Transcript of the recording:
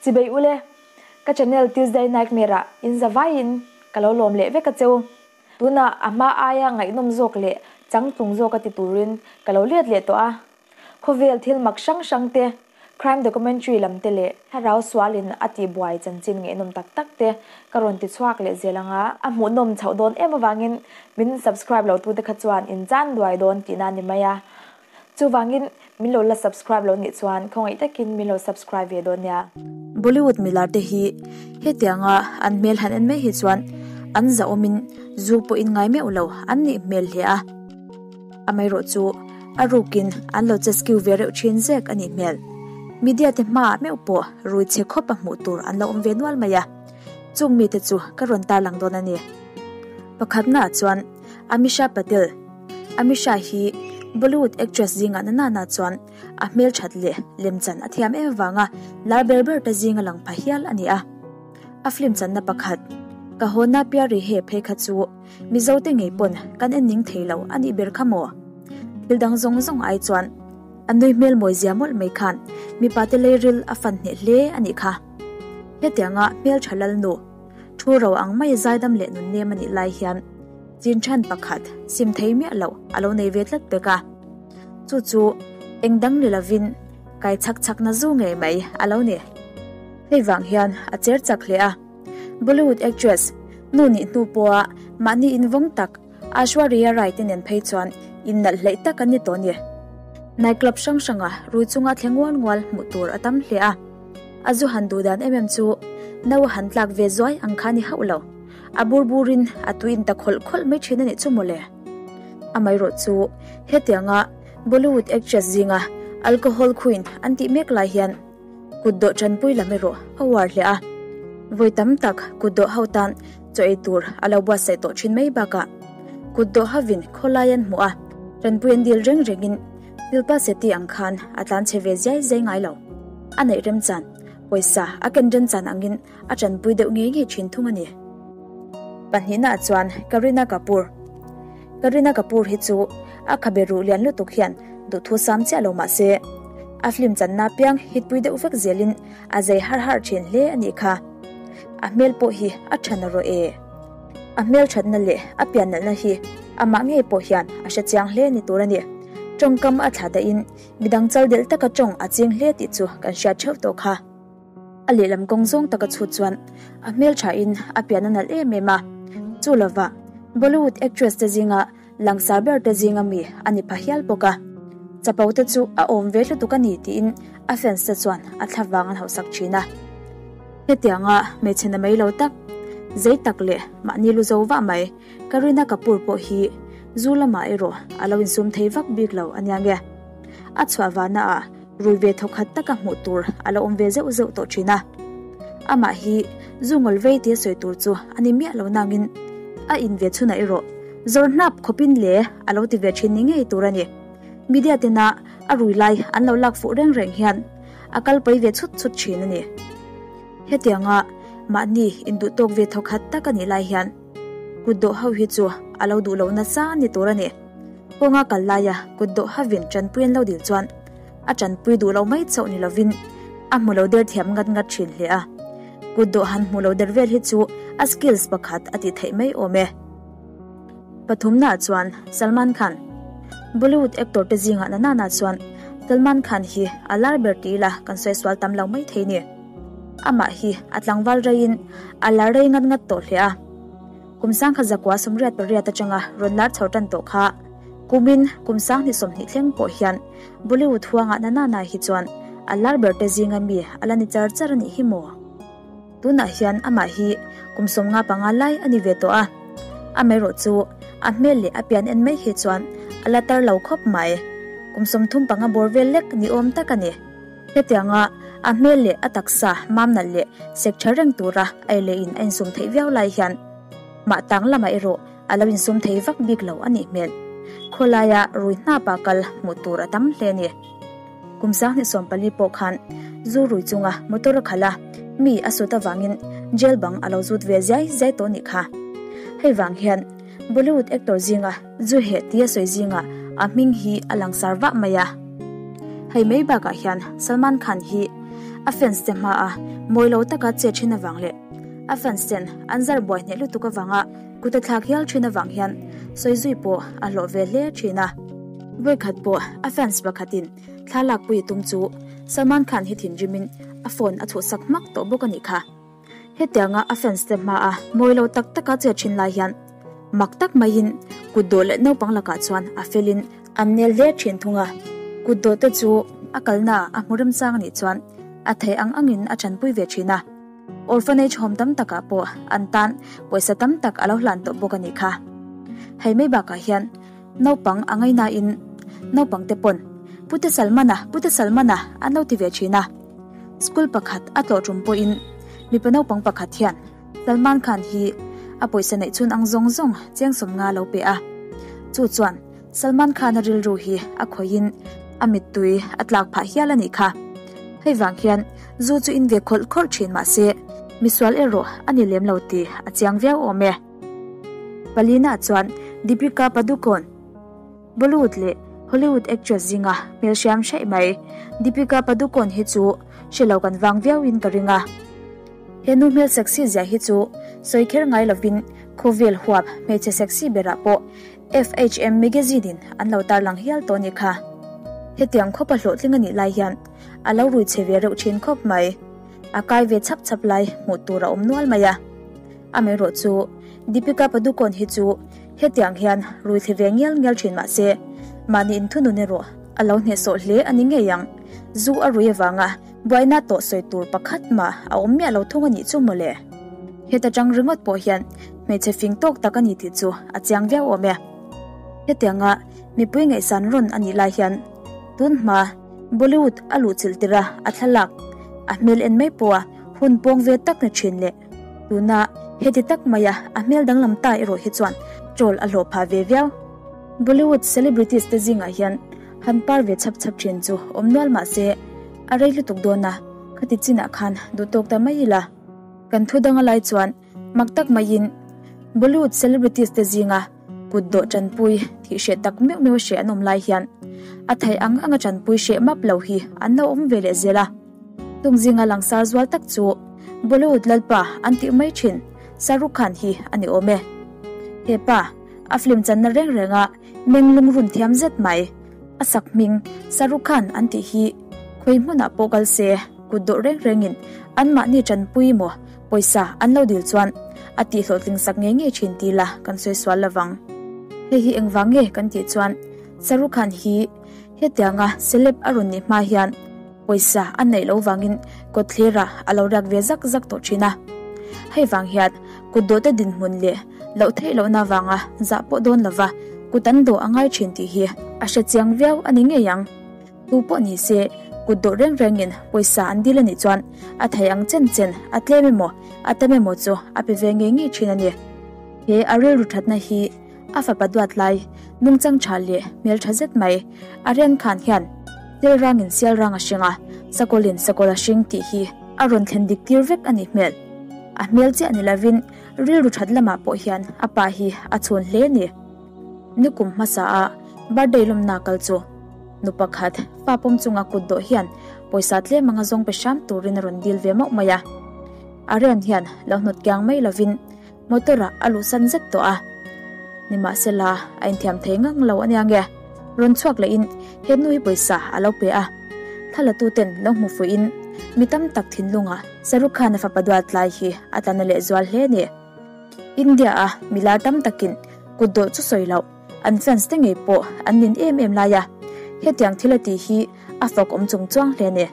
Chibei ule, ka channel Tuesday Nightmare ah in za vaiin ka lo lawm leh vek a cheu. Tunah a hma aia ngaihnawm zawk leh changtlung zawk a ti turin ka lo let leh tawh a. Khawvel thil mak hrang hrang te, crime documentary lam te leh thlarau sualin a tihbuai chanchin ngaihnawm tak tak te ka rawn ti chhuak leh zel ang a. A hmuhnawm chhoh dawn em avangin min subscribe lo tute kha chuan in chan duai dawn tihna a ni mai a. Chuvangin min lo la subscribe lo nih chuan khawngaih takin min lo subscribe ve dawn nia. Bollywood milar te hi hetianga an hmel han en mai hi chuan an zahawmin zu pawh in ngai meuh lo an nih hmel hle a. Amaherawhchu a rukin an lo che skiu ve reuh thin zek a nih hmel. Media te hmaah meuh pawh rui chhe khawp a hmuh tur an lo awm ve nual mai a. Chung mite chu ka rawn tarlang dawn a ni. Pakhatnaah chuan Amisha Patel. Amisha hi Bollywood actress zingah na nana chuan a hmelthat leh lemchan a thiam em vanga lar ber ber te zinga lang pha hial a ni a. A film channa pakhat, Ka Ho Na Pyari He phei kha chu Mizo te ngei pawn kan en ning thei lo a nih ber kha maw? Thil dang zawng zawng ai chuan a nui hmel mawi zia mawlh mai khan mipa te leiril a fan hneh hle a nih kha. Hetianga hmeltha lalnu Thu ro ang mai zaidam leh nun nem a nih lai hian chin than pakhat sim thei miah loh a lo nei ve tlat pek a. Chu chu eng dang ni lovin kai chhak chhak na zu ngei mai a lo ni. Hei vang hian a cher chak hle a. Bollywood actress nu nih hnu pawha mahni invawng tak Aishwarya Rai te nen phei chuan innalh hleih tak an ni tawh a ni. Night club hrang hranga rui chunga thleng ngual ngual hmuh tur a tam hle a. A zu han duh dan em em chu no a han tlak ve zuai ang kha a ni hauh lo. A bur burin a tui in ta khawlh khawlh mai thin a nih chu mawle. Amaherawh chu hetianga Bollywood actress zinga alcohol queen an tih mek lai hian kut dawh tanpui lam erawh a uar hle a. Vawi tam tak kut dawh ho tan chaw ei tur a lo buatsaih tawh thin mai bakah kut dawh hovin khawlai an hmuh a, tanpui an dil reng rengin Pilpa Seti ang khan a tlan chhe ve ziai ziai ngai lo. A neih remchan, pawisa a ken remchan angin a tanpui deuh ngei ngei thin thung a ni. Pahnihnaah chuan Kareena Kapoor. Kareena Kapoor hi chu a khabe ruh lian lutuk hian duhthu sam chiah lo mah se, a film channa piang hitpui deuh vek zelin a zei har har thin hle a nih kha. A hmel pawh hi a tha na rawh e. A hmel thatna leh a pian nalhna hi amah ngei pawh hian a hre chiang hle ni tur a ni. Tawngkam a thla dahin midang chal delh taka tawng a ching hle tih chu kan hriat theuh tawh kha. A lehlam kawng zawng taka chhut chuan a hmel thain a pian a nalh em em a. Chu lovah Bollywood actress te zinga langsar ber te zinga mi a ni pha hial bawk a. Chapo te chu a awm ve hlutuk a ni tiin a fans te chuan a thla vang an hauhsak thin a. Hetianga hmeichhe na mai lo tak, zei tak leh mahni lu zo vah mai Kareena Kapoor pawh hi zu lamah erawh a lo insum thei vak bik lo a nia nge. A chhuah vahna ah rui ve thawkhat taka hmuh tur a lo awm ve zeuh zeuh tawh thin a. Amah hi zu ngawl vei tia sawi tur chu a ni miah lo nangin a in ve chhunah erawh zawr hnap khawpin le a lo ti ve thin ni ngei tur a ni. Media tena a rui lai an lo lak fuh reng reng hian a kal pawi ve chhut chhut thin a ni. Hetianga mahni induh tawk ve thawkhat tak a nih lai hian kut dawh ho hi chu a lo duh loh nasa a ni tur a ni. Kawnga kal laia kut dawh hovin tanpui an lo dil chuan a tanpui duh lo mai chauh ni lovin a hmu lo der thiam ngat ngat thin hle a. Kut dawh han hmu lo der vel hi chu a skills pakhat a tih theih mai awm e. Pathumnaah chuan Salman Khan. Bollywood actor te zingah na nana chuan Salman Khan hi a lar ber ti ila kan sawi sual tam lo mai thei ni. Amah hi a tlangval reiin a lar rei ngat ngat tawh hle a. Kum sangkhat zakua 88 atanga rawn lar chho tan tawh kha kumin kum sanghnih 20 thleng pawh hian Bollywood huangah na nana hi chuan a lar ber te zinga mi a la ni char char a nih hi maw? Tunah hian amah hi kum 55 lai a ni ve tawh a, amaherawh chu a hmel leh a pian en mai hi chuan a la tar lo khawp mai. Kum 35 bawr vel lek ni awm tak a ni. Hetianga a hmel leh a taksa mam nalh leh sek tha reng tura a ei leh in a insum theih viau lai hian mah tang lamah erawh a lo insum thei vak bik lo a nih hmel. Khawlaia rui hnapa kal hmuh tur a tam hle a ni. Kum 2014 pawh khan zu rui chunga motor a khalh a, mi a sut avangin jail bang a lo zut ve ziai ziai tawh nih kha. Hei vang hian Bollywood actor zinga zu heh tia sawi zinga a hming hi a langsar vah mai a. Hei mai bakah hian Salman Khan hi a fans te hmaa mawi lo taka che thin avang leh a fans ten an zar buai hneh lutuk avanga kut a thlak hial thin avang hian sawi zui pawh a hlawh ve hle thin a. Vawikhat pawh a fans pakhatin thla lakpui a tum chu Salman Khan hi thinrimin a phone a chhuhsak hmak tawh bawk a nih kha. Hetianga a fans te hmaa mawi lo tak taka che thin lai hian mak tak maiin kut dawh leh naupang lakah chuan a felin an nel hle thin thung a. Kut dawh te chu a kalna a hmu remchang anih chuan a theih ang angin a tanpui ve thin a. Orphanage home tam takah pawh an tan pawisa tam tak a lo hlan tawh bawk a nih kha. Hei mai bakah hian naupang a ngainain naupang te pawn Pute Salmana, Pute Salmana an lo ti ve thin a. School pakhat a tlawh tum pawhin mipa naupang pakhat hian Salman Khan hi a pawisa neih chhun ang zawng zawng cheng sawmnga lo pe a. Chu chuan Salman Khan-a rilru hi a khawihin a mittui a tlak phah hial a nih kha. Hei vang hian zu chu in ve khawlh khawlh thin mah se misual erawh a ni lem lo tih a chiang viau awm e. Palina chuan Deepika Padukone. Bollywood leh Hollywood actress zinga hmelhriam hraih mai Deepika Padukone hi chu hre lo kan vang viauin ka ring a. He nu hmel sexy zia hi chu sawi kher ngai lovin khawvel huap hmeichhe sexy berah pawh FHM magazine in an lo tarlang hial tawh ni kha. Hetiang khawpa hlawhtling a nih lai hian a lo rui chhe ve reuh thin khawp mai. A kai ve chhap chhap lai hmuh tur a awm nual mai a. Amaherawh chu Deepika Padukone hi chu Hetiang hian rui thli ve ngial ngial thin mah se, mahni inthunun erawh a lo hnehsawh hle a ni ngei ang. Zu a rui avanga buaina tawh sawi tur pakhat mah a awm miah lo thung a nih chu mawle. Heta tang ringawt pawh hian hmeichhe fing tawk tak a ni tih chu a chiang viau awm e. Hetianga mipui ngaihsan rawn a nih lai hian tun hma Bollywood a luhchilh tirh a a thlalak a hmel en mai pawha hun pawng ve tak ni thin leh Tuna heti tak maia a hmel danglam ta erawh hi chuan troll a hlawh phah ve viau. Bollywood celebrities te zingah hian han par ve chhap chhap thin chu awm nual mah se a rei lutuk dawn a, khati chinah khan duhtawk ta mai ila. Kan thu danga lai chuan mak tak maiin Bollywood celebrities te zinga kut dawh tanpui thih hreh tak meuh meuh hreh an awm lai hian a theih ang anga tanpui hreh map lo hi an lo awm ve leh zel a. Tung zinga langsar zual tak chu Bollywood lalpa an tih mai thin Shahrukh Khan hi a ni awm e. He pa, a film channa reng renga meng lungrun thiam zet mai, a sak hming Shahrukh Khan an tih hi khawi hmunah pawh kal se kut dawh reng rengin anmahni tanpui emaw pawisa an lo dil chuan a tih hlawhtling sak ngei ngei thin ti la kan sawi sual lovang. Hei hi engvang nge kan tih chuan Shahrukh Khan hi hetianga celeb a rawn nih hma hian Pawisa a neih loh vangin kawtthlirah a lo riak ve zak zak tawh thin a. Hei vang hian kut dawhte dinhmun leh loh theih lohna vanga zah pawh dawn lova kut an dawh a ngai thin tih hi a hre chiang viau a ni ngei ang. Tu pawh ni se kut dawh reng rengin pawisa an dil a nih chuan a thei ang chen chen a tlem emaw a tam emaw chu a pe ve ngei ngei thin a ni. He a rilru thatna hi A fapa duat lai, nungchang tha leh hmel tha zet mai, a rian khan hian Tel rangin sial rang a hring a, sakawlin sakawl a hring tih hi a rawn thlen dik tir vek a nih hmel. A hmel chiah ni lovin rilru that lamah pawh hian a pa hi a chhun hle a ni. Nikum hmasa a birthday lawmna kal chu nu pakhat fa pawm chunga kut dawh hian pawisa tlem anga zawng pe hram turin a rawn dil ve mauh mai a. A rian hian lo hnawt kiang mai lovin Motor ah a luhsan zet tawh a, nimahsela a inthiam thei ngang lo ania nge, rawn chhuak leh in he nu hi pawisa a lo pe a, thlalatu ten lo hmu fuih in mi tam tak thinlung ah Shahrukh Khan a fapa duat lai hi a tla na leh zual hle a ni. India a milar tam takin kut dawh chu sawi loh an fans te ngei pawh an nin em em lai a, hetiang thil a tih hi a fak awm chung chuang hle a ni.